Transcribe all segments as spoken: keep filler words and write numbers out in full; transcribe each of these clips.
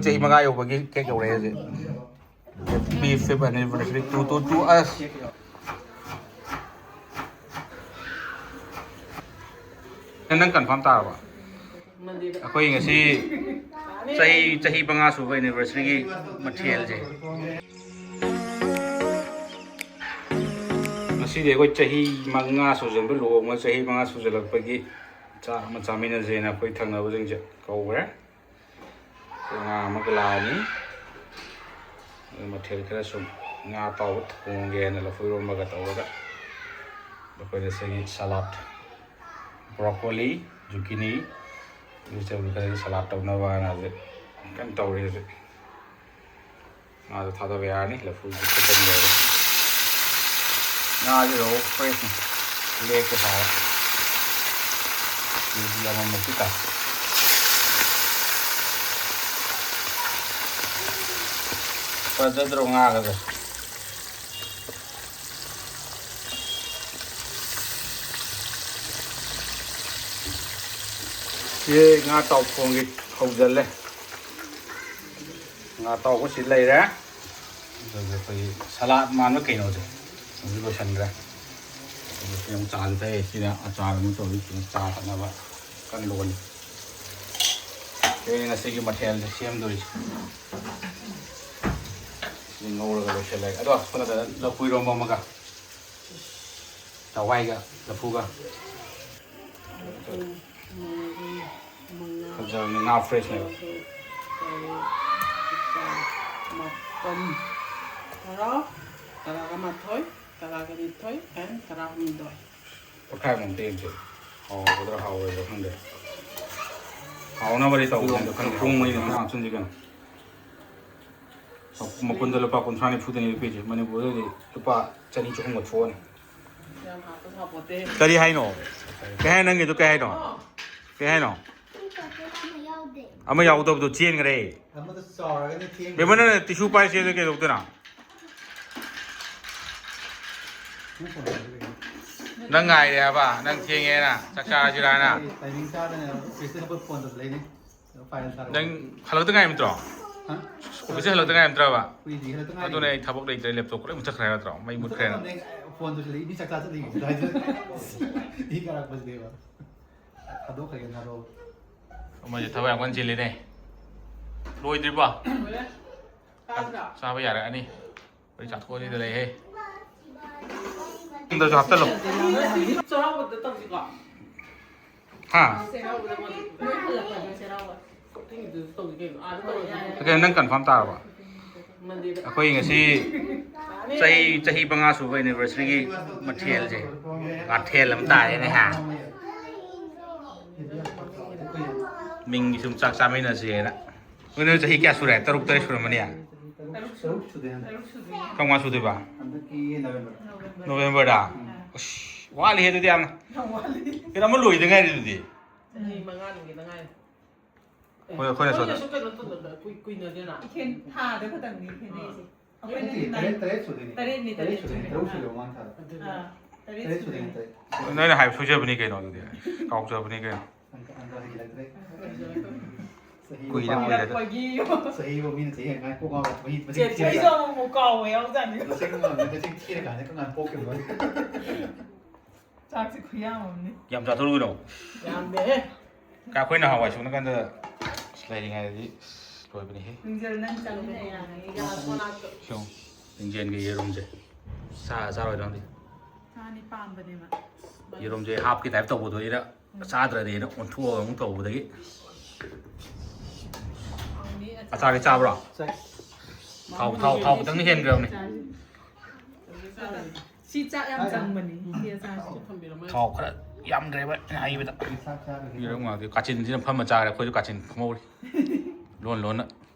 ꯆꯍꯤ ꯃꯉꯥ ꯌꯧꯕꯒꯤ ꯀꯦꯛ ꯌꯧꯔꯛꯑꯦ ꯍꯧꯖꯤꯛ꯫ Happy fifth anniversary to to to us. ꯅꯪ ꯀꯟꯐꯥꯔꯝ ꯇꯥꯔꯕ? ꯑꯩꯈꯣꯏ ꯉꯁꯤ ꯆꯍꯤ ꯆꯍꯤ ꯃꯉꯥ ꯁꯨꯕ ꯑꯦꯅꯤꯚꯔꯁꯔꯤꯒꯤ ꯃꯊꯦꯜꯁꯦ꯫ ꯉꯁꯤꯗꯤ ꯑꯩꯈꯣꯏ ꯆꯍꯤ ꯃꯉꯥ ꯁꯨꯖꯟꯕ, ꯂꯨꯍꯣꯡꯕ ꯆꯍꯤ ꯃꯉꯥ ꯁꯨꯖꯜꯂꯛꯄꯒꯤ ꯆꯥꯛ ꯑꯃ ꯆꯥꯃꯤꯟꯅꯁꯦꯅ ꯑꯩꯈꯣꯏ ꯊꯪꯅꯕꯁꯤꯡꯁꯦ ꯀꯧꯈ꯭ꯔꯦ꯫ ꯉꯥ ꯑꯃꯒ ꯂꯥꯛꯑꯅꯤ꯫ ꯑꯗꯨ ꯃꯊꯦꯜ ꯈꯔ ꯁꯨꯝ ꯉꯥ ꯑꯇꯥꯎꯕ ꯊꯣꯡꯒꯦꯅ ꯂꯐꯨ ꯏꯔꯣꯝꯕꯒ ꯇꯧꯔꯒ ꯑꯩꯈꯣꯏꯗ ꯁꯤꯒꯤ ꯁꯂꯥꯠ, ꯕ꯭ꯔꯣꯀꯣꯂꯤ, ꯖꯨꯀꯤꯅꯤ, ꯚꯤꯖꯤꯇꯦꯕꯜ ꯈꯔꯒꯤ ꯁꯂꯥꯠ ꯇꯧꯅꯕꯅ ꯍꯧꯖꯤꯛ ꯀꯟꯅ ꯇꯧꯔꯤ ꯍꯧꯖꯤꯛ꯫ ꯉꯥꯗꯣ ꯊꯥꯗꯕ ꯌꯥꯔꯅꯤ꯫ ꯂꯐꯨꯁꯨ ꯐꯨꯠꯆꯟꯈ꯭ꯔꯦ꯫ ꯉꯥꯁꯦ ꯔꯣ ꯐ꯭ꯔꯦꯁꯅꯤ꯫ ꯂꯦꯛꯄ ꯁꯥꯕ꯫ ꯀꯦ ꯖꯤ ꯑꯃꯃꯨꯛꯀꯤ ꯇꯥꯏ꯫ ꯐꯖꯗ꯭ꯔꯣ ꯉꯥꯒꯁꯦ? ꯁꯤ ꯉꯥ ꯇꯥꯎ ꯊꯣꯡꯒꯤ ꯍꯧꯖꯜꯂꯦ꯫ ꯉꯥ ꯇꯥꯎꯕꯁꯤ ꯂꯩꯔꯦ꯫ ꯑꯗꯨꯒ ꯑꯩꯈꯣꯏꯒꯤ ꯁꯂꯥꯠ ꯃꯥꯟꯕ ꯀꯩꯅꯣꯁꯦ ꯑꯗꯨ ꯂꯣꯏꯁꯟꯈ꯭ꯔꯦ꯫ ꯑꯗꯨ ꯁꯤ ꯑꯃꯨꯛ ꯆꯥꯁꯨ ꯊꯛꯑꯦ꯫ ꯁꯤꯅ ꯑꯆꯥꯔ ꯑꯃ ꯇꯧꯔꯤ꯫ ꯁꯤꯅ ꯆꯥ ꯊꯛꯅꯕ ꯀꯟ ꯂꯣꯜꯂꯤ꯫ ꯁꯤꯅ ꯉꯁꯤꯒꯤ ꯃꯊꯦꯜꯁꯦ ꯁꯦꯝꯗꯣꯔꯤꯁꯦ꯫ ꯁꯤ ꯉꯧꯔꯒ ꯂꯣꯏꯁꯤꯜꯂꯒꯦ꯫ ꯑꯗꯣ ꯁꯣꯝꯗ ꯂꯐꯨ ꯏꯔꯣꯝꯕ ꯑꯃꯒ꯫ ꯍꯋꯥꯏꯒ ꯂꯐꯨꯒ꯫ ꯃꯔꯤ, ꯃꯉꯥ, ꯐꯖꯕꯅꯤ, ꯉꯥ ꯐ꯭ꯔꯦꯁꯅꯦꯕ꯫ ꯇꯔꯨꯛ, ꯇꯔꯦꯠ, ꯅꯤꯄꯥꯜ, ꯃꯥꯄꯜ, ꯇꯔꯥ, ꯇꯔꯥꯒ ꯃꯥꯊꯣꯏ, ꯇꯔꯥꯒ ꯅꯤꯊꯣꯏ, and ꯇꯔꯥꯍꯨꯝꯗꯣꯏ꯫ ꯄꯣꯠꯈꯥꯏꯕ ꯑꯝꯇ ꯌꯦꯡꯁꯦ꯫ ꯍꯥꯎꯒꯗ꯭ꯔꯥ ꯍꯥꯎꯔꯣꯏꯗ꯭ꯔꯥ ꯈꯪꯗꯦ꯫ ꯍꯥꯎꯅꯕꯗꯤ ꯇꯧꯕꯅꯦ ꯑꯗꯣ ꯈꯔ ꯍꯣꯡꯕꯅꯤꯅ ꯈꯔ ꯍꯥꯞꯆꯤꯟꯁꯤ ꯀꯩꯅꯣ꯫ ꯃꯄꯨꯟꯗ ꯂꯨꯄꯥ ꯀꯨꯟꯊ꯭ꯔꯥ ꯅꯤꯐꯨꯗꯅꯤ ꯄꯤꯔꯤꯁꯦ꯫ ꯃꯅꯤꯄꯨꯔꯗꯗꯤ ꯂꯨꯄꯥ ꯆꯅꯤ ꯆꯍꯨꯝꯒ ꯊꯣꯛꯑꯅꯤ꯫ ꯌꯥꯝ ꯍꯥꯞꯄ ꯁꯥꯄꯣꯠꯇꯦ꯫ ꯀꯔꯤ ꯍꯥꯏꯅꯣ? ꯀꯩ ꯍꯥꯏ, ꯅꯪꯒꯤꯗꯣ ꯀꯩ ꯍꯥꯏꯅꯣ? ꯑꯣ꯫ ꯀꯩ ꯍꯥꯏꯅꯣ? ꯑꯩ ꯄꯥꯀꯦꯠ ꯑꯃ ꯌꯥꯎꯗꯦ꯫ ꯑꯃ ꯌꯥꯎꯗꯕꯗꯣ ꯆꯦꯟꯈ꯭ꯔꯦ꯫ ꯑꯃꯗꯣ ꯆꯥꯎꯔꯒꯅ ꯊꯦꯡꯈ꯭ꯔꯦ꯫ ꯕꯦꯝꯃ, ꯅꯪꯅ ꯇꯤꯁꯨ ꯄꯥꯏ ꯆꯦꯟꯗ ꯀꯩꯗꯧꯗꯣꯏꯅꯣ? ꯅꯪ ꯐꯣꯟ ꯇꯧꯔꯛꯏꯗꯨꯗꯤ꯫ ꯅꯪ ꯉꯥꯏꯔꯦ ꯍꯥꯏꯕ? ꯅꯪ ꯊꯦꯡꯉꯦꯅ ꯆꯥꯛ ꯆꯥꯔꯁꯤꯔꯥꯅ? ꯇꯥꯏꯃꯤꯡ ꯆꯥꯗꯅ ꯑꯣꯐꯤꯁꯇ ꯐꯣꯟ ꯇꯧꯁꯤꯜꯂꯛꯏꯅꯦ꯫ File ꯊꯥꯔꯛꯑꯣ꯫ ꯅꯪ ꯍꯜꯂꯛꯇ ꯉꯥꯏ ꯅꯠꯇ꯭ꯔꯣ? ꯍꯥ? ꯑꯣꯐꯤꯁꯇ ꯍꯜꯂꯛꯇ ꯉꯥꯏ ꯅꯠꯇ꯭ꯔꯕ? ꯀꯨꯏꯗ꯭ꯔꯤ, ꯍꯜꯂꯛꯇ ꯉꯥꯏꯔꯤ꯫ ꯑꯗꯨꯅꯦ ꯑꯩ ꯊꯕꯛ ꯂꯩꯇ꯭ꯔꯦ, ꯂꯦꯞꯇꯣꯞ ꯂꯣꯏ ꯃꯨꯠꯊꯠꯈ꯭ꯔꯦ ꯅꯠꯇ꯭ꯔꯣ? ꯃꯩ ꯃꯨꯠꯈ꯭ꯔꯦꯅ꯫ ꯃꯨꯠꯊꯠꯂꯝꯃꯦ꯫ ꯐꯣꯟꯗꯨꯁꯨ ꯂꯩ, ꯃꯤ ꯆꯥꯛ ꯆꯥ ꯆꯠꯂꯤꯉꯩꯗ ꯍꯥꯏꯗꯤ ꯃꯤ ꯀꯥꯔꯛꯄꯁꯤꯅꯦꯕ꯫ ꯊꯥꯗꯣꯛꯈ꯭ꯔꯒꯦ, ꯊꯥꯗꯣꯛꯑꯣ꯫ ꯃꯣꯏꯁꯦ ꯊꯕꯛ ꯌꯥꯝ ꯀꯟꯅ ꯆꯤꯜꯂꯤꯅꯦ꯫ ꯂꯣꯏꯗ꯭ꯔꯤꯕꯣ? ꯂꯣꯏꯔꯦ꯫ ꯆꯥꯁꯤꯔꯣ? ꯆꯥꯕ ꯌꯥꯔꯛꯑꯅꯤ꯫ ꯍꯣꯏ, ꯆꯥꯊꯣꯛꯑꯁꯤꯗ ꯂꯩꯍꯦ꯫ ꯌꯨꯝꯗꯁꯨ ꯍꯥꯞꯆꯜꯂꯣ꯫ ꯆꯩꯔꯥꯎꯕꯗ ꯇꯧꯁꯤꯀꯣ꯫ ꯍꯥ? ꯆꯩꯔꯥꯎꯕꯗ ꯃꯣꯏ ꯍꯜꯂꯛꯄꯗ ꯆꯩꯔꯥꯎꯕ꯫ ꯀꯛꯆꯤꯡꯒꯤꯗꯨꯁꯨ ꯇꯧꯁꯤ ꯀꯩꯅꯣ꯫ ꯑꯥꯗ ꯇꯧꯔꯁꯤ꯫ ꯑꯣꯀꯦ, ꯅꯪ ꯀꯟꯐꯥꯔꯝ ꯇꯥꯔꯕ? ꯃꯟꯗꯦꯗ꯫ ꯑꯩꯈꯣꯏ ꯉꯁꯤ ꯆꯍꯤ ꯆꯍꯤ ꯃꯉꯥ ꯁꯨꯕ ꯑꯦꯅꯤꯚꯔꯁꯔꯤꯒꯤ ꯃꯊꯦꯜꯁꯦ ꯃꯊꯦꯜ ꯑꯃ ꯇꯥꯔꯦꯅꯦ ꯍꯥ꯫ ꯃꯤꯡꯒꯤ ꯁꯨꯝ ꯆꯥꯛ ꯆꯥꯃꯤꯟꯅꯁꯦꯅ꯫ ꯅꯣꯏ ꯆꯍꯤ ꯀꯌꯥ ꯁꯨꯔꯦ? ꯇꯔꯨꯛ ꯇꯔꯦꯠ ꯁꯨꯔꯝꯃꯅꯤ꯫ ꯇꯔꯨꯛ ꯁꯨꯗꯣꯏ ꯍꯟꯗꯛ꯫ ꯇꯔꯨꯛ ꯁꯨꯗꯣꯏꯅꯦ꯫ ꯀꯔꯝ ꯀꯥꯟ ꯁꯨꯗꯣꯏꯕ? ꯍꯟꯗꯛꯀꯤ ꯅꯕꯦꯝꯕꯔ꯫ ꯅꯣꯕꯦꯝꯕꯔ꯫ ꯅꯣꯕꯦꯝꯕꯔꯗ? ꯑꯁ, ꯋꯥꯠꯂꯤꯍꯦ ꯑꯗꯨꯗꯤ ꯌꯥꯝꯅ꯫ ꯌꯥꯝ ꯋꯥꯠꯂꯤ꯫ ꯀꯩꯅꯣ ꯑꯃ ꯂꯣꯏꯗ ꯉꯥꯏꯔꯤ ꯑꯗꯨꯗꯤ꯫ ꯆꯍꯤ ꯃꯉꯥꯅꯤ ꯈꯤꯇꯪ ꯉꯥꯏꯔꯦ꯫ ꯑꯩꯈꯣꯏ- ꯑꯩꯈꯣꯏꯅ ꯁꯣꯝꯗ- ꯑꯩꯈꯣꯏꯅꯁꯨ ꯀꯩꯅꯣ ꯇꯧꯗꯕ ꯀꯨꯏ- ꯀꯨꯏꯅꯗꯦꯅ꯫ ꯏꯈꯦꯟ ꯊꯥꯗ ꯈꯛꯇꯪꯅꯤ ꯈꯦꯠꯅꯩꯁꯦ꯫ ꯅꯠꯇꯦ, ꯇꯔꯦꯠ ꯇꯔꯦꯠ ꯁꯨꯗꯣꯏꯅꯦ꯫ ꯇꯔꯦꯠꯅꯤ, ꯇꯔꯦꯠ ꯇꯔꯦꯠ ꯁꯨꯗꯣꯏꯅꯦ꯫ ꯁꯨꯗꯣꯏꯅꯦ꯫ ꯇꯔꯨꯛ ꯁꯨꯗꯧ ꯃꯥꯟ ꯊꯥꯗ꯫ ꯑꯗꯨꯅꯦ꯫ ꯑꯥ, ꯇꯔꯦꯠ ꯇꯔꯦꯠ ꯁꯨꯗꯣꯏꯅꯦ ꯁꯨꯗꯣꯏꯅꯦ꯫ ꯇꯔꯦꯠ꯫ ꯅꯣꯏꯅ ꯍꯥꯏꯕ ꯁꯣꯏꯖꯕꯅꯤ ꯀꯩꯅꯣ ꯑꯗꯨꯗꯤ꯫ ꯀꯥꯎꯖꯕꯅꯤ ꯀꯩꯅꯣ꯫ ꯑꯪꯀ- ꯑꯪꯀ ꯍꯩꯖꯤꯜꯂꯛꯇ꯭ꯔꯦ꯫ ꯀꯨꯏꯔꯦ, ꯀꯨꯏꯔꯦ꯫ ꯀꯨꯏꯔꯛꯄꯒꯤ꯫ ꯆꯍꯤꯕꯨ ꯃꯤꯅ ꯆꯍꯤ ꯍꯪꯉꯥꯏ ꯀꯣꯛ ꯉꯥꯎꯕ ꯃꯍꯤꯛ ꯃꯁꯤꯡ ꯆꯦ, ꯊꯤꯔꯒ꯫ ꯑꯩꯁꯨ ꯑꯃꯨꯛ ꯑꯃꯨꯛ ꯀꯥꯎꯕ ꯌꯥꯎꯖꯥꯠꯅꯤ꯫ ꯃꯁꯤꯡ ꯃꯁꯤꯡ ꯊꯤꯔꯀꯥꯟꯗ ꯀꯔꯝ ꯀꯥꯟꯗ ꯄꯣꯛꯈꯤꯕꯅꯣ? ꯆꯥꯛꯁꯦ ꯈꯨꯌꯥꯝ ꯑꯃꯅꯤ꯫ ꯌꯥꯝ ꯆꯥꯊꯣꯛꯎꯅꯣ꯫ ꯌꯥꯝꯗꯦꯍꯦ꯫ ꯀ- ꯑꯩꯈꯣꯏꯅ ꯍꯋꯥꯏ ꯁꯣꯝ ꯅꯥꯀꯟꯗ ꯂꯩꯔꯤꯉꯩꯗꯗꯤ ꯂꯣꯏꯕꯅꯤꯍꯦ꯫ ꯅꯤꯡꯖꯜ ꯅꯪ ꯆꯪꯕ ꯌꯥꯅꯤ꯫ ꯒ꯭ꯌꯥꯁ ꯃꯅꯥꯛꯇ꯫ ꯁꯤꯡ ꯏꯟꯖꯦꯟꯒ ꯌꯦꯔꯨꯝꯁꯦ ꯆꯥ ꯆꯥꯔꯣꯏꯗ꯭ꯔꯣ ꯈꯪꯗꯦ꯫ ꯆꯥꯅꯤ ꯄꯥꯝꯕꯅꯦꯕ꯫ ꯌꯦꯔꯨꯝꯁꯦ ꯍꯥꯞꯀꯤ ꯇꯥꯏꯞ ꯇꯧꯕꯗꯣ ꯑꯩꯅ ꯆꯥꯗ꯭ꯔꯗꯤꯅ ꯑꯣꯟꯊꯣꯛꯑꯒ ꯑꯃꯨꯛ ꯇꯧꯕꯗꯒꯤ꯫ ꯍꯥꯎꯅꯤ ꯑꯆꯥꯔꯗꯤ ꯆꯥꯕ꯭ꯔꯣ? ꯊꯥꯎ ꯊꯥꯎ ꯊꯥꯎ ꯈꯤꯇꯪ ꯍꯦꯟꯈ꯭ꯔꯕꯅꯦ꯫ ꯁꯤ ꯆꯥꯛ ꯌꯥꯝ ꯆꯪꯕꯅꯤ ꯁꯤ ꯑꯆꯥꯔꯁꯦ꯫ ꯊꯝꯕꯤꯔꯝꯃꯣ꯫ ꯊꯥꯎ ꯈꯔ ꯌꯥꯝꯗ꯭ꯔꯦꯕ ꯑꯩꯅ ꯍꯥꯏꯕꯗ꯫ ꯆꯥꯛ ꯆꯥꯕꯒꯤ ꯌꯦꯔꯨꯝ ꯉꯥꯛꯇꯤ ꯀꯥꯆꯤꯟꯁꯤꯅ ꯐꯝꯃ ꯆꯥꯔꯦ, ꯑꯩꯈꯣꯏꯁꯨ ꯀꯥꯆꯤꯟ ꯐꯝꯍꯧꯔꯤ꯫ ꯂꯣꯟ ꯂꯣꯟꯅ꯫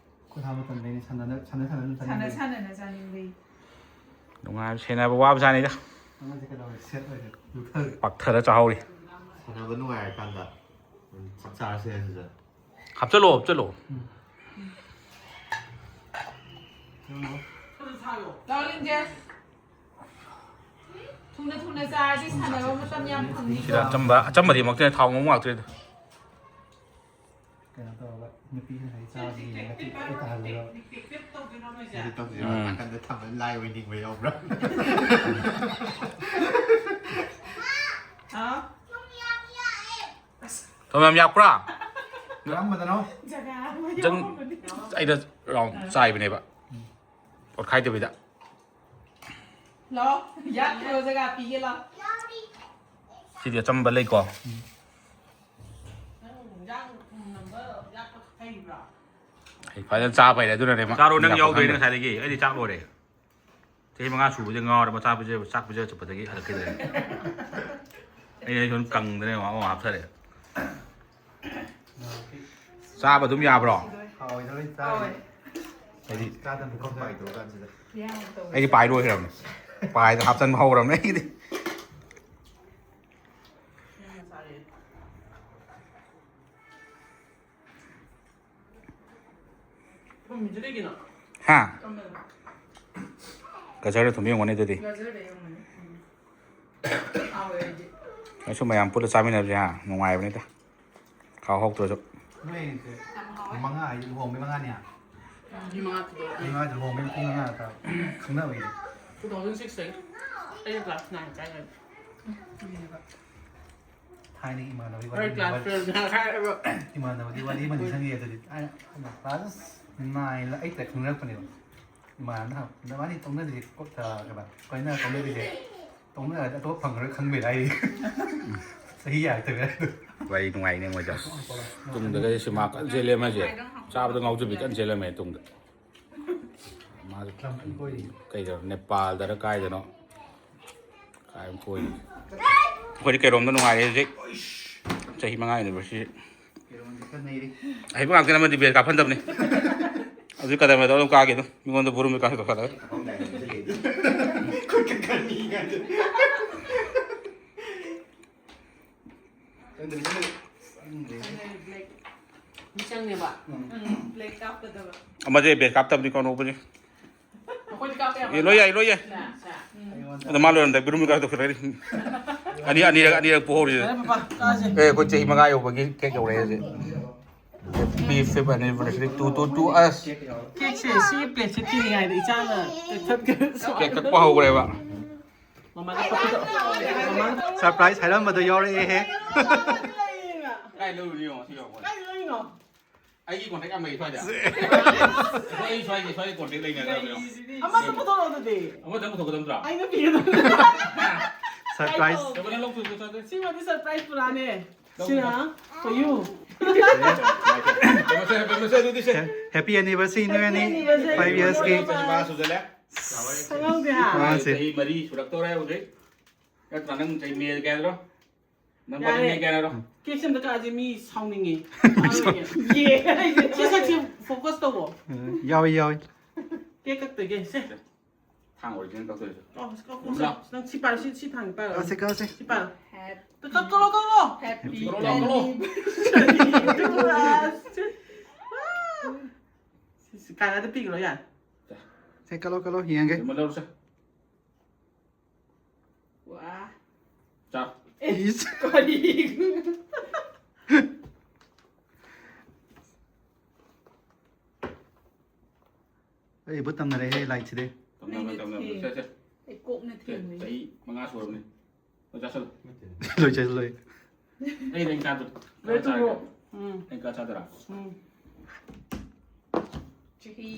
ꯈꯨꯠ ꯍꯥꯝꯕ ꯇꯟꯕꯩꯅꯦ, ꯁꯥꯟꯅꯅ- ꯁꯥꯟꯅ ꯁꯥꯟꯅꯅ ꯁꯥꯟꯅ ꯆꯥꯅꯤꯡꯕꯩ꯫ ꯁꯥꯟꯅꯅ ꯆꯥꯅꯤꯡꯕꯩ꯫ ꯅꯨꯡꯉꯥꯏꯕ ꯁꯦꯟꯅꯕ ꯋꯥꯕ ꯖꯥꯠꯅꯤꯗ꯫ ꯑꯉꯥꯡꯁꯦ ꯀꯩꯗꯧꯔꯦ? ꯁꯦꯠ ꯑꯣꯏꯔꯦ꯫ ꯂꯨꯊꯔꯦ꯫ ꯄꯥꯛꯊꯔ ꯆꯥꯍꯧꯔꯤ꯫ ꯁꯥꯟꯅꯕ ꯅꯨꯡꯉꯥꯏꯔꯀꯥꯟꯗ ꯆꯥꯛ ꯆꯥꯔꯁꯦ ꯁꯤꯗ꯫ ꯍꯥꯞꯆꯜꯂꯣ, ꯍꯥꯞꯆꯜꯂꯣ꯫ ꯂꯥꯛꯑꯣ ꯂꯤꯟꯖꯦ꯫ ꯊꯨꯅ ꯊꯨꯅ ꯆꯥꯔꯗꯤ ꯁꯥꯟꯅꯕ ꯃꯇꯝ ꯌꯥꯝ ꯐꯪꯅꯤꯀꯣ꯫ ꯁꯤꯗ ꯑꯆꯝꯕ, ꯑꯆꯝꯕꯗꯤ ꯃꯛꯇꯅ ꯊꯥꯎ ꯉꯧꯕ ꯉꯥꯛꯇꯅꯤꯗ꯫ ꯀꯩꯅꯣ ꯇꯧꯔꯒ ꯅꯨꯄꯤꯅ ꯍꯥꯏ ꯆꯥꯕꯗꯤ ꯌꯦꯡꯉꯒ ꯇꯤꯛ ꯇꯤꯛ ꯇꯥꯍꯜꯂꯒ꯫ ꯀꯔꯤ ꯇꯧꯁꯤꯔꯣ, ꯎꯝ꯫ ꯅꯥꯀꯟꯗ ꯊꯝꯃ ꯂꯥꯏ ꯑꯣꯏꯅꯤꯡꯕ ꯌꯥꯎꯕ꯭ꯔꯥ? ꯍꯥ? ꯊꯨꯝ ꯌꯥꯝ ꯌꯥꯛꯄ꯭ꯔꯥ? ꯀꯔꯝꯕꯗꯅꯣ? ꯖꯒꯥ ꯑꯃ ꯖꯪ-, ꯌꯥꯎꯔꯝꯒꯅꯤ꯫ ꯑꯩꯅ ꯔꯥꯎꯟ ꯆꯥꯏꯕꯅꯦꯕ꯫ ꯎꯝ꯫ ꯑꯣꯠꯈꯥꯏꯗꯕꯤꯗ꯫ ꯂꯥꯎ, ꯌꯥꯠꯈ꯭ꯔꯣ, ꯖꯒꯥ ꯄꯤꯒꯦ ꯂꯥꯎ꯫ ꯁꯤꯗꯤ ꯑꯆꯝꯕ ꯂꯩꯀꯣ꯫ ꯎꯝ꯫ ꯅꯪ ꯏꯟꯖꯥꯡ ꯊꯨꯝ ꯅꯝꯕ ꯌꯥꯠꯄ ꯍꯩꯕ꯭ꯔꯣ? ꯑꯩ ꯐꯖꯅ ꯆꯥꯕ ꯍꯩꯔꯦ, ꯑꯗꯨꯅꯅꯦ ꯃꯥ ꯆꯥꯔꯣ, ꯅꯪ ꯌꯥꯝ ꯌꯥꯎꯗꯣꯏꯅꯦ ꯈꯪꯗ꯭ꯔꯦ꯫ ꯉꯁꯥꯏꯗꯒꯤ꯫ ꯑꯩꯗꯤ ꯆꯥꯛ ꯂꯣꯏꯔꯦ꯫ ꯆꯍꯤ ꯃꯉꯥ ꯁꯨꯕꯗ ꯉꯥꯎꯔꯦ, ꯃꯆꯥ ꯄꯤꯖ-, ꯆꯥꯛ ꯄꯤꯖ ꯆꯠꯄꯗꯒꯤ ꯍꯜꯂꯛꯈꯤꯗ꯭ꯔꯦ꯫ ꯑꯩ, ꯑꯩ ꯁꯨꯝ ꯀꯪꯗꯅ ꯃꯥ ꯑꯃ ꯍꯥꯞꯊꯔꯦ꯫ ꯆꯥꯕ ꯑꯗꯨꯝ ꯌꯥꯕ꯭ꯔꯣ? ꯍꯥꯎꯋꯦ, ꯂꯣꯏ ꯆꯥꯔꯦ꯫ ꯍꯥꯎꯋꯦ꯫ ꯑꯩꯗꯤ ꯆꯥꯗꯅ ꯄꯨꯈꯝ ꯄꯥꯏꯗꯣꯛꯑꯀꯥꯟꯁꯤꯗ꯫ ꯑꯩꯗꯤ ꯄꯥꯏ ꯂꯣꯏꯈ꯭ꯔꯕꯅꯦ꯫ ꯄꯥꯏꯗ ꯍꯥꯞꯆꯟꯕ ꯍꯧꯔꯕꯅꯦ ꯑꯩꯗꯤ꯫ ꯊꯨꯝꯃꯤꯁꯦ ꯀꯩꯒꯤꯅꯣ? ꯍꯥ? ꯀꯔꯝꯕꯅꯣ? ꯒꯖꯔꯗ ꯊꯨꯝ ꯌꯦꯡꯉꯨꯅꯦ ꯑꯗꯨꯗꯤ꯫ ꯒꯖꯔꯗ ꯌꯦꯡꯉꯨꯅꯦ꯫ ꯎꯝ꯫ ꯍꯥꯎꯋꯦ ꯑꯩꯗꯤ꯫ ꯑꯩꯁꯨ ꯃꯌꯥꯝ ꯄꯨꯜꯂ ꯆꯥꯃꯤꯟꯅꯕꯁꯦ, ꯍꯥ, ꯅꯨꯡꯉꯥꯏꯕꯅꯤꯗ꯫ ꯍꯥꯎ ꯍꯥꯎꯇ꯭ꯔꯁꯨ꯫ ꯅꯣꯏꯁꯦ ꯌꯥꯝ ꯍꯥꯎꯋꯦ꯫ ꯃꯉꯥ ꯍꯥꯏꯁꯦ ꯂꯨꯍꯣꯡꯕꯩ ꯃꯉꯥꯅꯤ? ꯃꯤ ꯃꯉꯥ ꯊꯤꯗꯣꯛꯑꯦ꯫ ꯃꯤ ꯃꯉꯥ ꯂꯨꯍꯣꯡꯕꯩ ꯅꯨꯄꯤ ꯃꯉꯥ ꯅꯠꯇ꯭ꯔꯥ? ꯈꯪꯅꯕꯒꯤꯗꯤ꯫ Two thousand six ꯇꯒꯤ꯫ ꯑꯩꯅ class nine ꯀꯥꯏꯉꯩꯗ꯫ ꯊꯥꯏꯅꯒꯤ ꯏꯃꯥꯟꯅꯕꯒꯤ ꯍꯣꯏ, ꯋꯥꯔꯤ class ꯑꯃ twelve ꯅ ꯍꯥꯏꯔꯕ꯫ ꯏꯃꯥꯟꯅꯕꯒꯤ ꯋꯥꯔꯤ ꯑꯃ ꯅꯤꯡꯁꯤꯡꯉꯦ ꯑꯗꯨꯗꯤ꯫ ꯑꯩꯅ class nine ꯂ eight ꯇ ꯈꯪꯅꯔꯛꯄꯅꯦꯕ꯫ ꯏꯃꯥꯟꯅꯕꯅ ꯍꯪꯉꯛꯄ, "ꯅꯕꯥꯅꯤ ꯇꯣꯛꯅꯔꯤꯁꯦ ꯀꯣ-, ꯑ, ꯀꯩꯕ, ꯀꯣꯏꯅ ꯇꯣꯛꯅꯔꯤꯁꯦ, ꯇꯣꯛꯅꯔꯗꯤ ꯑꯇꯣꯞꯄ ꯐꯪꯉꯔꯣꯏ ꯈꯪꯕꯩꯔ?" ꯍꯥꯏꯔꯤ꯫ ꯆꯍꯤ ꯌꯥꯔꯛꯇꯕꯩ ꯍꯥꯏꯗꯣ꯫ ꯋꯥꯔꯤ ꯅꯨꯡꯉꯥꯏꯅꯦ ꯃꯣꯏꯗꯣ꯫ ꯇꯨꯡꯗꯒ ꯁꯤꯃꯥ ꯀꯟꯅ ꯆꯦꯜꯂꯦ ꯑꯃꯁꯦ꯫ ꯆꯥꯕꯗ ꯉꯥꯎꯖꯕꯤ ꯀꯟꯅ ꯆꯦꯜꯂꯝꯃꯦ ꯇꯨꯡꯗ꯫ ꯃꯥꯁꯨ ꯂꯝ ꯀꯟꯅ ꯀꯣꯏꯔꯤ꯫ ꯀꯩꯗꯅꯣ, ꯅꯦꯄꯥꯜꯗꯔ ꯀꯥꯏꯗꯅꯣ꯫ ꯀꯥꯏ ꯑꯃ ꯀꯣꯏꯔꯤ꯫ ꯑꯩꯈꯣꯏꯗꯤ ꯀꯩꯔꯣꯝꯗ ꯅꯨꯡꯉꯥꯏꯔꯦ ꯍꯧꯖꯤꯛ꯫ ꯆꯍꯤ ꯃꯉꯥ anniversary꯫ ꯀꯩꯔꯣꯝꯗ ꯈꯔ ꯅꯩꯔꯤ꯫ ꯑꯍꯩꯕ ꯉꯥꯛꯇꯅꯦ ꯑꯃꯗꯤ ꯕꯦꯜ ꯀꯥꯞꯍꯟꯗꯕꯅꯤ꯫ ꯑꯗꯨ ꯀꯗꯔ ꯃꯗꯔ ꯑꯗꯨꯝ ꯀꯥꯒꯦ ꯑꯗꯨꯝ꯫ ꯃꯤꯉꯣꯟꯗ ꯕꯨꯔꯨꯝ ꯀꯥꯞꯍꯟꯗꯕ ꯈꯔ꯫ ꯈꯨꯠꯀ ꯈꯔ ꯅꯤꯛꯏ ꯀꯥꯟꯗ꯫ ꯆꯪꯗ꯭ꯔꯦ, ꯆꯪꯗ꯭ꯔꯦ꯫ ꯆꯪꯗ꯭ꯔꯦ꯫ ꯆꯪꯉꯦ, black꯫ ꯃꯤ ꯆꯪꯉꯦꯕ? ꯎꯝ꯫ ꯎꯝ, black ꯀꯥꯞꯀꯗꯕ꯫ ꯑꯃꯁꯦ ꯕꯦꯜ ꯀꯥꯞꯇꯕꯅꯤꯀꯣ, ꯑꯅꯧꯕꯁꯦ꯫ ꯑꯩꯈꯣꯏꯗꯤ ꯀꯥꯞꯄ ꯌꯥꯕ? ꯑꯦ, ꯂꯣꯏ ꯌꯥꯏ, ꯂꯣꯏ ꯌꯥꯏ꯫ ꯁꯦ, ꯁꯦ꯫ ꯎꯝ꯫ ꯑꯗꯣ ꯃꯥ ꯂꯣꯏꯔꯝꯗꯥꯏ ꯕꯤꯔꯨꯝ ꯀꯥꯞꯊꯣꯛꯈ꯭ꯔꯦ꯫ ꯑꯅꯤ, ꯑꯅꯤꯔꯛ, ꯑꯅꯤꯔꯛ ꯄꯣꯍꯧꯔꯤꯁꯦ꯫ ꯐꯔꯦ, ꯄꯄꯥ, ꯆꯥꯁꯦ꯫ ꯑꯦ, ꯑꯩꯈꯣꯏ ꯆꯍꯤ ꯃꯉꯥ ꯌꯧꯕꯒꯤ cake ꯌꯧꯔꯛꯑꯦ ꯍꯧꯖꯤꯛ꯫ Happy fifth anniversary to to to us. ꯀꯦꯛꯁꯦ ꯁꯤ ꯄ꯭ꯂꯦꯠꯁꯦ ꯊꯤꯅꯤꯡꯉꯥꯏꯗ ꯏꯆꯥꯅ ꯀꯛꯊꯠꯈ꯭ꯔꯦ꯫ ꯀꯦꯛ ꯀꯛꯄ ꯍꯧꯈ꯭ꯔꯦꯕ꯫ ꯃꯃꯥꯒ ꯄꯛꯄꯗꯣ꯫ ꯃꯃꯥꯒ ꯁꯔꯄ꯭ꯔꯥꯏꯁ ꯍꯥꯏꯔꯝꯕꯗꯣ ꯌꯥꯎꯔꯛꯑꯦꯍꯦ꯫ ꯀꯥꯏ ꯂꯧꯔꯨꯅꯤ ꯌꯦꯡꯉꯣ ꯁꯤ ꯌꯦꯡꯉꯣ꯫ ꯀꯥꯏꯗ ꯂꯩꯔꯤꯅꯣ? ꯑꯩꯒꯤ ꯀꯣꯟꯇꯦꯛ ꯌꯥꯝ ꯂꯩ ꯁ꯭ꯋꯥꯏꯗ꯫ ꯑꯩ ꯁ꯭ꯋꯥꯏꯒꯤ ꯁ꯭ꯋꯥꯏꯒꯤ ꯀꯣꯟꯇꯦꯛ ꯂꯩꯅꯈ꯭ꯔꯕꯅꯦ꯫ ꯑꯃꯗ ꯄꯨꯊꯣꯔꯛꯑꯣ ꯑꯗꯨꯗꯤ꯫ ꯑꯃꯗ ꯄꯨꯊꯣꯛꯀꯗꯕ ꯅꯠꯇ꯭ꯔꯣ? ꯑꯩꯅ ꯄꯤꯒꯗꯕ꯫ ꯁꯔꯄ꯭ꯔꯥꯏꯁ꯫ ꯀꯩꯅꯣ ꯅꯪ ꯂꯧꯊꯣꯛ ꯆꯠꯆꯗꯦ꯫ ꯁꯤꯃꯗꯤ ꯁꯔꯄ꯭ꯔꯥꯏꯁ ꯄꯨꯔꯥꯅꯦ꯫ ꯁꯤꯅ for you꯫ ꯀꯩꯅꯣꯁꯦ, ꯀꯩꯅꯣꯁꯦ ꯑꯗꯨꯗꯤ ꯁꯦ꯫ ꯍꯦꯄꯤ ꯑꯦꯅꯤꯚꯔꯁꯔꯤ ꯅꯨ ꯑꯦꯅꯤ꯫ ꯐꯥꯏꯚ ꯏꯌꯔꯁꯀꯤ꯫ ꯆꯍꯤ ꯃꯉꯥ ꯁꯨꯖꯜꯂꯦ꯫ ꯈꯪꯍꯧꯗꯦ ꯍꯥ꯫ ꯃꯥꯁꯦ꯫ ꯆꯍꯤ ꯃꯔꯤ ꯁꯨꯔꯛꯇꯧꯔꯦ ꯍꯧꯖꯤꯛ꯫ ꯅꯠꯇ꯭ꯔꯥ ꯅꯪ ꯆꯍꯤ ꯃꯦ ꯀꯌꯥꯗ꯭ꯔꯣ? ꯅꯪ ꯕꯥꯔꯗꯦ ꯌꯥꯔꯦ꯫ ꯃꯦ ꯀꯌꯥꯗ꯭ꯔꯣ? ꯀꯦꯛꯁꯦ ꯑꯝꯇ ꯀꯛꯑꯁꯦ ꯃꯤ ꯁꯥꯎꯅꯤꯡꯉꯦ꯫ ꯌꯦ꯫ ꯁꯤ ꯁꯛꯁꯦ ꯐꯣꯀꯁ ꯇꯧꯋꯣ꯫ ꯌꯥꯎꯏ ꯌꯥꯎꯏ꯫ ꯀꯦꯛ ꯀꯛꯇꯣꯏꯒꯦ ꯁꯦ꯫ ꯊꯥꯡ ꯑꯣꯔꯤꯖꯤꯅꯦꯜ ꯀꯛꯇꯣꯏꯁꯦ꯫ ꯀꯛꯑꯣ, ꯀꯛꯑꯣ, ꯁꯦ꯫ ꯅꯪ ꯁꯤ ꯄꯥꯏꯔꯣ, ꯁꯤ, ꯁꯤ ꯊꯥꯡꯁꯦ ꯄꯥꯏꯔꯣ꯫ ꯀꯛꯑꯁꯦ ꯀꯛꯑꯁꯦ꯫ ꯁꯤ ꯄꯥꯏꯔꯣ꯫ Happy ꯀꯛ-, ꯀꯛꯂꯣ, ꯀꯛꯂꯣ꯫ Happy ꯀꯛꯂꯣ, ꯀꯛꯂꯣ꯫ ꯁꯤ, ꯁꯤ, ꯀꯥꯏꯅꯗ ꯄꯤꯈ꯭ꯔꯣ ꯌꯥꯔꯦ꯫ ꯁꯦ ꯀꯛꯂꯣ ꯀꯛꯂꯣ ꯌꯦꯡꯒꯦ꯫ ꯀꯩꯅꯣ ꯂꯧꯔꯁꯦ꯫ ꯋꯥ꯫ ꯆꯥ꯫ ꯏꯁ꯫ ꯀꯔꯤ? ꯑꯩ ꯕꯨꯠ ꯇꯝꯅꯔꯦꯍꯦ ꯂꯥꯏꯠꯁꯤꯗꯤ꯫ ꯇꯝꯅꯕ, ꯇꯝꯅꯕ꯫ ꯁꯦ, ꯁꯦ꯫ ꯑꯩ ꯀꯣꯛꯅ ꯁꯦ, ꯊꯦꯡꯅꯩ꯫ ꯆꯍꯤ ꯃꯉꯥ ꯁꯨꯔꯕꯅꯤ꯫ ꯂꯣꯏ ꯆꯥꯁꯜꯂꯨ꯫ ꯂꯣꯏ ꯆꯥꯁꯜꯂꯣꯏ꯫ ꯑꯩ ꯅꯪ ꯆꯥꯗ꯭ꯔꯣ? ꯂꯣꯏ ꯇꯨꯝꯃꯣ꯫ ꯆꯥꯔꯒꯦ꯫ ꯎꯝ, ꯑꯩ ꯀꯥ ꯆꯥꯗꯔꯥ? ꯎꯝ꯫ ꯆꯍꯤ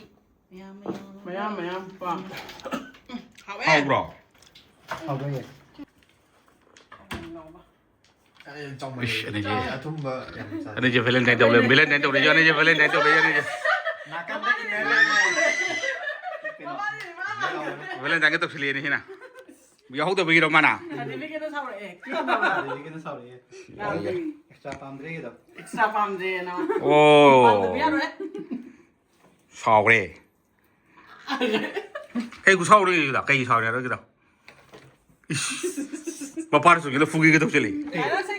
ꯃꯌꯥꯝ ꯃꯌꯥꯝ꯫ ꯃꯌꯥꯝ, ꯃꯌꯥꯝ, ꯄꯥ꯫ ꯍꯥꯎꯋꯦ꯫ ꯍꯥꯎꯕ꯭ꯔꯣ? ꯍꯥꯎꯕ꯭ꯔꯣ? ꯏꯁ, ꯑꯅꯤꯁꯦ꯫ ꯑꯊꯨꯝꯕ ꯌꯥꯝ ꯆꯥꯏ꯫ ꯑꯅꯤꯁꯦ ꯚꯦꯂꯦꯟꯇꯥꯏꯟ ꯇꯧꯔꯦ, ꯚꯦꯂꯦꯟꯇꯥꯏꯟ ꯇꯧꯔꯦ, ꯑꯅꯤꯁꯦ ꯚꯦꯂꯦꯟꯇꯥꯏꯟ ꯇꯧꯔꯦ, ꯑꯅꯤꯁꯦ꯫ ꯅꯥꯀꯟꯗ ꯏꯟꯅꯔ ꯂꯩꯔꯦ꯫ ꯀꯩꯅꯣ? ꯚꯦꯂꯦꯟꯇꯥꯏꯟꯒ ꯇꯧꯁꯤꯜꯂꯛꯑꯦꯅꯦ ꯁꯤꯅ꯫ ꯌꯥꯎꯍꯧꯗꯕꯒꯤꯔꯣ ꯃꯥꯅ? ꯑꯗꯨꯗꯒꯤꯅ ꯁꯥꯎꯔꯛꯑꯦ꯫ ꯑꯗꯨꯗꯒꯤꯅ ꯁꯥꯎꯔꯛꯑꯦ꯫ ꯑꯦꯛꯁꯇ꯭ꯔꯥ ꯄꯥꯝꯗ꯭ꯔꯦꯒꯤꯗꯣ꯫ ꯑꯦꯛꯁꯇ꯭ꯔꯥ ꯄꯥꯝꯗ꯭ꯔꯦꯅ꯫ ꯑꯣ꯫ ꯄꯥꯝꯗꯕ ꯌꯥꯔꯣꯏ꯫ ꯁꯥꯎꯈ꯭ꯔꯦ꯫ ꯀꯩ ꯈꯨꯁꯥꯎꯅꯣ ꯁꯤꯗ? ꯀꯩ ꯁꯥꯎꯔꯤ ꯍꯥꯏꯔꯣ ꯁꯤꯗ? ꯏꯁ꯫ ꯃꯄꯥꯟ ꯆꯨꯒꯤꯗ ꯐꯨꯒꯦꯒ ꯇꯧꯁꯤꯜꯂꯤ꯫ ꯌꯥꯔꯣꯏ, ꯁꯦ,